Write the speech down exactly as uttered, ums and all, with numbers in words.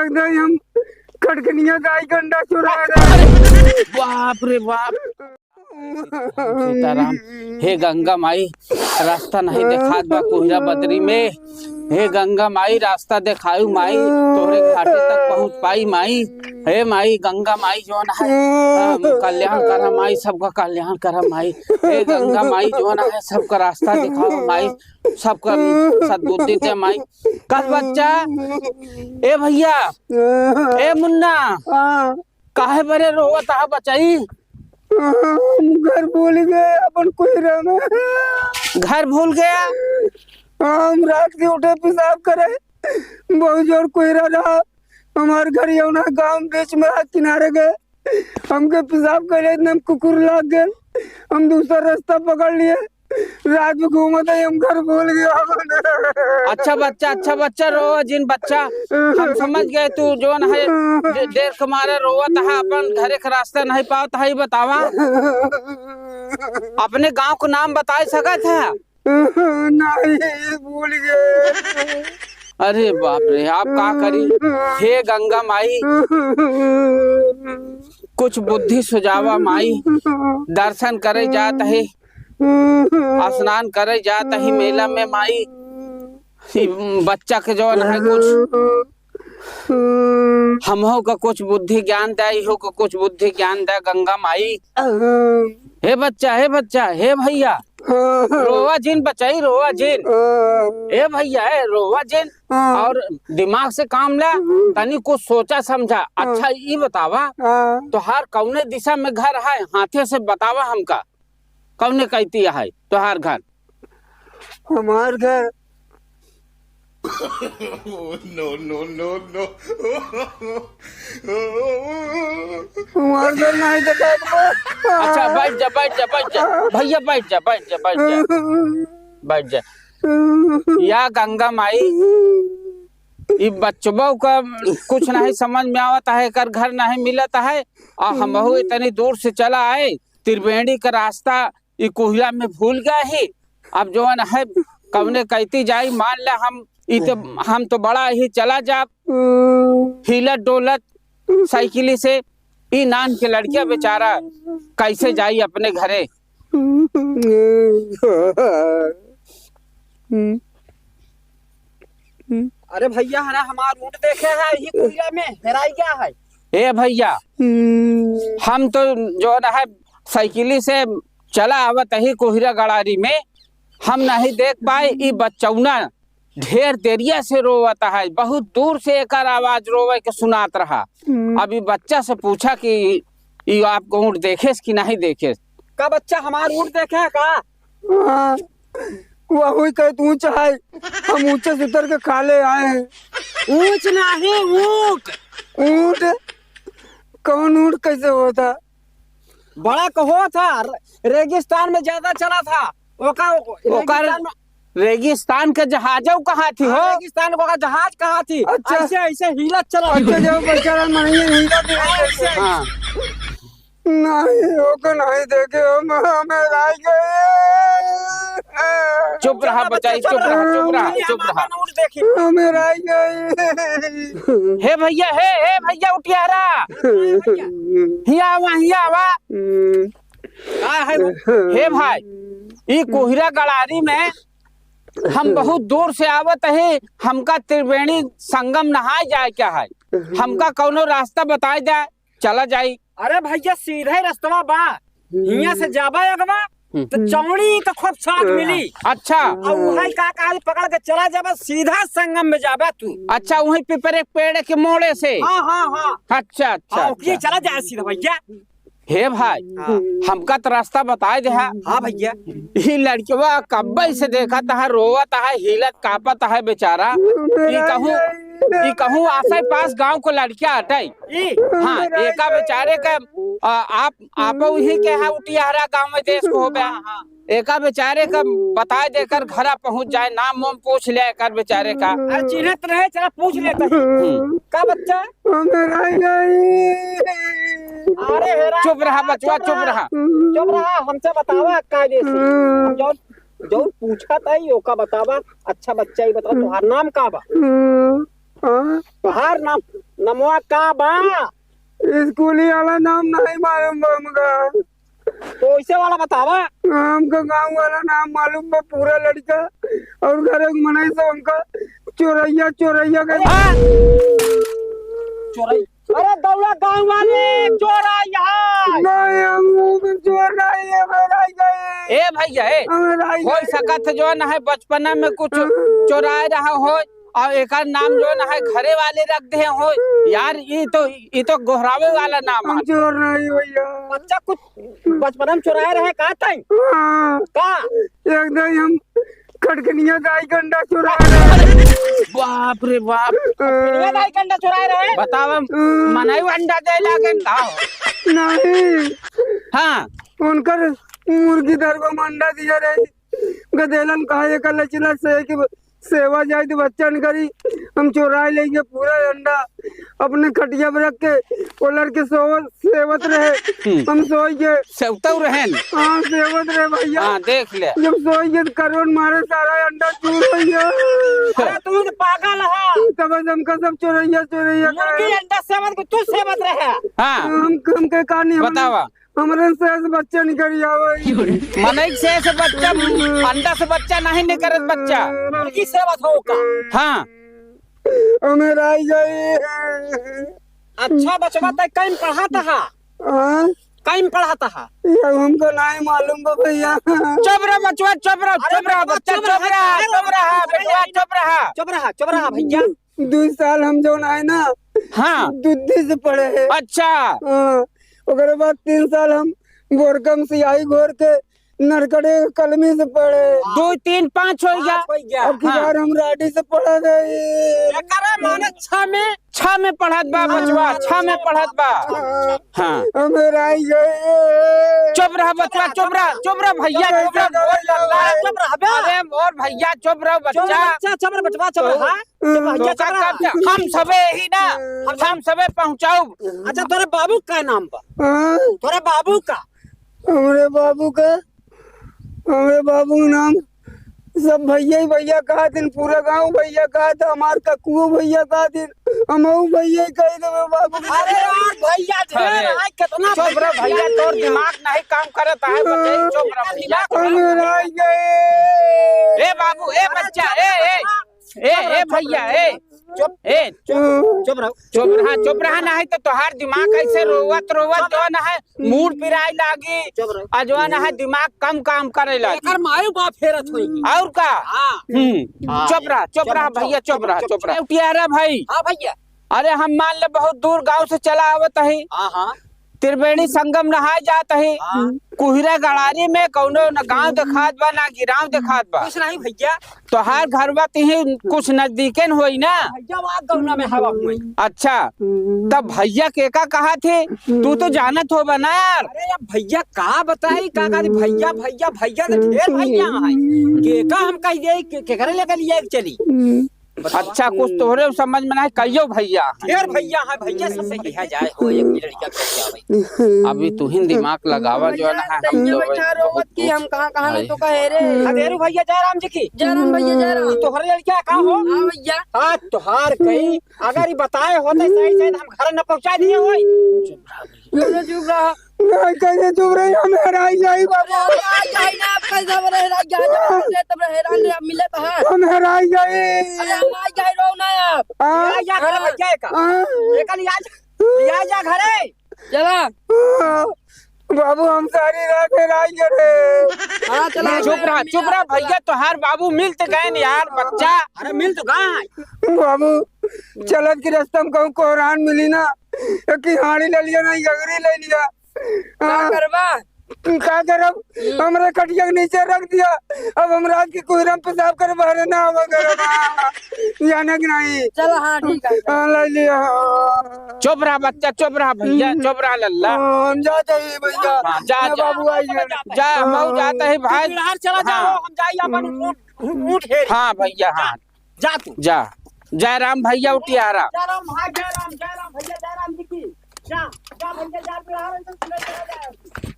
नहीं, हम खटकनिया गाय गंडा चुरा रहे। बाप रे बाप। सीताराम, हे गंगा माई, रास्ता नहीं देखात बा कोहरा बदरी में। हे गंगा माई, रास्ता देखायु माई, तोहरे घाटे तक पहुँच पाई माई। हे माई, गंगा माई जौन है, हम कल्याण करा माई, सबका कल्याण करा माई। हे गंगा माई जौन है, सबका रास्ता देखावा माई, सबका सद्बुद्धि दे माई। कल बच्चा, ए भैया, ए मुन्ना, हाँ। काहे बरे रोवत हा बचाई? हम घर भूल गए अपन कोहरा में। घर भूल गया? हम रात के उठे पेशाब करे, बहुत जोर कोहरा रहा। हमार घर यौना गाँव बीच में है, किनारे गए, हमके पेशाब करे इतना कुकुर लाग गए, हम दूसरा रास्ता पकड़ लिए। रात में घूमत है, हम घर भूल गए। अच्छा बच्चा, अच्छा बच्चा, रोवा जिन बच्चा, हम समझ गए तू जौन है, डे-, डेर के मारे रोवत है, अपन घरे के रास्ता नहीं पावत है, ई बतावा, अपने गाँव को नाम बताए सकत है? नहीं, भूल गए। अरे बाप रे, आप का करी? हे गंगा माई, कुछ बुद्धि सुझावा माई, दर्शन करे जात है, स्नान करे जात ही मेला में माई, ई बच्चा के जौन है कुछ हमहू का कुछ बुद्धि ज्ञान दे, इहू का कुछ बुद्धि ज्ञान दे गंगा माई। हे बच्चा, हे बच्चा, हे भैया, रोवा जिन बचाई, रोवा जिन। हे भैया, हे रोवा जिन, और दिमाग से काम ला, तनी कुछ सोचा समझा। अच्छा ई बतावा, तोहार कौने दिशा में घर है, हाथे से बतावा हमका। कौने कहती है तोहार घर? हमार घर। No, no, no, no। हमार घर नहीं देखात बा। अच्छा, बैठ जा, बैठ जा, बैठ जा। भैया, बैठ जा, बैठ जा, बैठ जा। बैठ जा। या गंगा माई, ई बच्चबो का कुछ नहीं समझ में आवत है, एकर घर नहीं मिलत है, आ हमहू इतनी दूर से चला आए, त्रिवेणी का रास्ता ई कोहरा में भूल गए ही। अब जौन है कौने कहती जाई, मान ले हम ई तो, हम तो बड़ा ही चला जाब हिलत डोलत साइकिल से। ई नान के लड़किया बेचारा कैसे जाई अपने घरे? अरे भैया, हरा हमार ऊँट देखे है, ई कोहरा में हेराई गया है। ए भैया, हम तो जौन है साइकिली से चला आवत ही कोहरा गड़ारी में, हम नहीं देख पाए। ई बच्चौना ढेर देरिया से रोवत है, बहुत दूर से एकर आवाज रोवे के सुनात रहा। हम्म। अब ई बच्चा से पूछा कि ई आपको ऊँट देखेस कि नहीं देखेस? का बच्चा हमार ऊँट देखे है का? हाँ, वही कहे तू ऊँच है, हम ऊँचे से उतर के खा ले आए हैं। ऊँच नहीं, ऊँट। ऊँट? कौन ऊँट कैसे होता? बड़ा कहो था, रे-, रेगिस्तान में ज्यादा चला था। ओका ओकर रेगिस्तान में रेगिस्तान के जहाजौ कहा थी हो? हाँ, रेगिस्तान को जहाज कहा थी। अच्छा। ऐसे, ऐसे हिलत चला थी। अच्छा, जब बेचारा मनइया हिलत थी, हाँ, ऐसे। हाँ। नहीं, ओको नहीं देखे हो, हम, हमें राय गए। चुप रहा बच्चा, बचाई, चुप चुप रहा, रहा। चुप रहा, चुप रहा। हमें राय गए। हे भैया, हे, हे भैया उठियारा। हिया आवा, हिया आवा। हम्म। का है वो? हे भाई, ई कोहिरा गड़ारी में हम बहुत दूर से आवत ही, हमका त्रिवेणी संगम नहाए जाए क्या है, हमका कौनो रास्ता बताए दे, चला जाई। अरे भैया, सीधे रस्तवा बा, हियां से जाबा अगवा, हम्म। तो चौड़ी तो खूब सड़क मिली। अच्छा। और वही का कहा, पकड़ के चला जाबा, सीधा संगम में जाबा तू। अच्छा, वहीं पे पर एक पेड़ के मोड़े से। हाँ, हाँ, हाँ। अच्छा, अच्छा, हाँ, ओके, अच्छा। चला जाए सीधा भैया। हे भाई, हाँ। हमका तो रास्ता बताए दे हा। हाँ भैया। ई लड़कवा कब्बे से देखत है, रोवत है, हिलत कांपत है बेचारा। ई कहूँ, ई कहूँ आसे पास गांव को लड़किया हटे। ई? हाँ, एका बेचारे का, आ, आप, आप वही के है उटियारा गांव में देश को हो गया। हाँ, हाँ। एका बेचारे का बताए देकर घरा पहुंच जाए, नाम वाम पूछ ले एकर बेचारे का। अरे चिन्हत रहे, चला पूछ लेते हैं। हम्म। का बच्चा? हमें राय गई। अरे हेरा, चुप रहा बचवा, चुप चुप रहा। रहा। चुप रहा, हमसे बतावा कायदे से। हम जौन, जौन पूछा था, ओका बतावा। अच्छा बच्चा, ये बताओ, तुम्हार नाम का बा? हाँ? तोहार नाम, नमवा का बा? स्कूली वाला नाम नहीं मालूम बा हमका। तो ऐसे वाला बतावा। हमका गाँव वाला नाम मालूम बा, पूरा लड़का और घर के मनई से हमका चोरैया, चोरैया के हाँ? चोरैया। अरे दौड़ा गाँव वाले, चोरैया। नहीं, हम लोग चोर नहीं है, मेरा ही गए। ए भैया, ए, हमें राई हो गए। सकत है जो ना है बचपना में कुछ चोराए रहा हो, और एकर नाम जो ना है घरे वाले रख दे हो। यार, ई तो, ई तो गोहरावे वाला नाम हम है। चोर नहीं भैया। बच्चा कुछ बचपना में चुराए रहे का तई? हाँ। का? एक दिन हम खटकनिया दाई के अंडा चुराए रहे। बाप रे बाप। खटकनिया दाई के अंडा चुराए रहे? बतावा, हाँ। मनई अंडा दे लागे का? नहीं। हाँ। उनकर मुर्गी दरबा में अंडा दिया रही। गदेलन कहा, "एकर लचला से कि सेवा जाए तो बच्चा न करी।" हम चोराए लेके पूरा अंडा अपने खटिया पर रख के वो लड़के सो, सेवत रहे। हम्म। हम सोई के सेवतऊ रहेन। हाँ, सेवत रहे भैया। हाँ, देख ले। जब सोई के तो करंट मारे, सारा अंडा चूर हो गया। अरे तू तो पागल है। तब से हमका सब चोरैया, चोरैया मुर्गी कहे। अंडा सेवत को तू सेवत रहे। हाँ। हम, हम के का नहीं, हम बतावा। हमरे से ऐसे बच्चा निकल आवे। मनई से ऐसे बच्चा, अंडा से बच्चा नहीं निकलत बच्चा। मुर्गी सेवत हो का? हाँ। हमें राई गई। अच्छा बचवा, तै कई में पढ़त हा? हाँ? कई में पढ़त हा? ये हमको नहीं मालूम बा भैया। चुप रह बचवा, चुप रह, अरे चुप रह बचवा, बच्चा, चुप चुप रह, रह, अरे चुप रह, अरे बेटवा, अरे चुप रह। चुप रह, चुप रह भैया। दू साल हम जौन आए ना, हाँ। दुद्धी से पढ़े हैं। अच्छा। हाँ, ओकरे बाद तीन साल हम बोरकम सियाही घोर के नरकड़े कलमी से पढ़े। दो, तीन, पाँच हो गया। पाँच हो गया। अब की हाँ। बार हम राडी से पढ़े गए। एकरे माने छह में, छह में पढ़त बा बचवा, छह में पढ़त बा। हाँ। हमें राई गए। चुप रह बचवा, चुप रह, चुप रह भैया, चुप रह, मोर लल्ला। चुप रह बे। अरे मोर भैया, चुप रह चुप बच्चा। बच्चा, चुप रह बचवा, चुप रह। तो हाँ? तो भैया, तो का चल रहा। करते? हम सबे ही ना, हम हम सबे पहुँचाउब। अच्छा, तोरे बाबू का नाम बा? हाँ? तोरे बाबू का? हमरे बाबू का, हमरे बाबू का नाम सब भैया ही भैया कहा दिन, पूरा गाँव भैया कहा था, हमार ककुओ भैया कहा दिन, हमहू भैया ही कह देवे बाबू। अरे यार, भैया ढेर अरे, है, कितना चुप रह भैया, भैया? तोर दिमाग नहीं काम करत है, बच्चे, चुप रह भैया। हमरे राई गए। ए बाबू, ए बच्चा, ए, ए। ए, ए भैया, ए, चुप, ए, चुप, चुप रहो। चुप रहा, चुप रहा, नहीं तो तोहार दिमाग ऐसे रोवत, रोवत जो ना है, मूड पिराए लागी। चुप रहो। आ जो ना है, दिमाग कम काम करे लागी। एकर माई बाप फेरत होई। और का? हाँ। हम्म, हाँ। चुप रहा, चुप चुप, रहा चुप, भैया, चुप चुप, रहा, चुप, चुप रहा। चुप। उठियारा भाई। हाँ भैया। अरे हम मान ले बहुत दूर गाँव से चला आवत हई। हाँ, हाँ। त्रिवेणी संगम नहाए जात हई। हाँ। कुहिरा गड़ारी में कौनो न गाँव देखात बा, ना गिराव देखात बा। कुछ नहीं भैया। तोहार घरवा तिही कुछ नजदीके न होई ना? भैया, वहाँ गौना में हवा हुई। अच्छा, तब भैया के का कहा थे? तू तो जानत होबा ना यार। अरे यार, भैया का बताई, का करी? भैया, भैया, भैया तो ढेर भैया हैं। के का हम कह दे, के, केकरे लेकर लिए चली? अच्छा, कुछ तोहरे समझ में नहीं, कहियो भैया। ढेर भैया है, भैया सब से कहा जाए हो, एक लड़का के क्या भाई। अभी तू ही दिमाग लगावा, जो है ना, हम तो बैठा रोवत की हम कहाँ, कहाँ ले तो कहे रे। खदेरू भैया जयराम जी की। जयराम भैया, जयराम। तोहरे लड़का का हो? हाँ भैया। हाँ, तोहार कहीं, अगर ये बताए होते सही, सही, तो हम घर न पहुँचा दिए होई। चुप रहा। नहीं, कैसे चुप रही? हम हेराई जाई बाबू। अरे, आ जाई ना, आप कैसे हम हेराई जाई? जब हम से तब हेरान रहे, अब मिले तो है। हम हेराई जाई। अरे, हम आ जाई, रो ना आप। हाँ? लिया जा घर हाँ। भैया का। हाँ। एक लिया जा, लिया जा घरे। चला। हाँ। बाबू, हम सारी रात हेराई करे। हाँ, चला। चुप रहा, चुप रहा भैया, तोहार बाबू मिल तो गए न यार, बच्चा। अरे, मिल तो गए। बाबू, चलत की रास्ता में कहूँ कोहरान मिली ना, एक ही हाड़ी ले लिया ना, गगरी ले लिया। का हाँ। करबा? का करब? हम्म। हमरे खटिया के नीचे रख दिया। अब हम रात के कुहरा में पेशाब करे बहरे ना आवा करब। जाने के नहीं। चल, हाँ, ठीक है। हाँ, ले लिया। चुप रहा बच्चा, चुप रहा भैया, हम्म। चुप रहा लल्ला। हाँ, हम जाते ही भैया। हाँ, जा, जा। बाबू आई है। जा, हम हाँ। जाते ही भाई। तू बिहार चला जाओ, हाँ। हम जाई अपन ऊँट, ऊँट हेरी। हाँ भैया, हाँ। जा तू। जा। जय राम भैया उटियारा। जय राम भाई, जय राम, जय राम भैया, जय राम जी की। जा, जा भैया, जा, तू रहा, तू चला जा।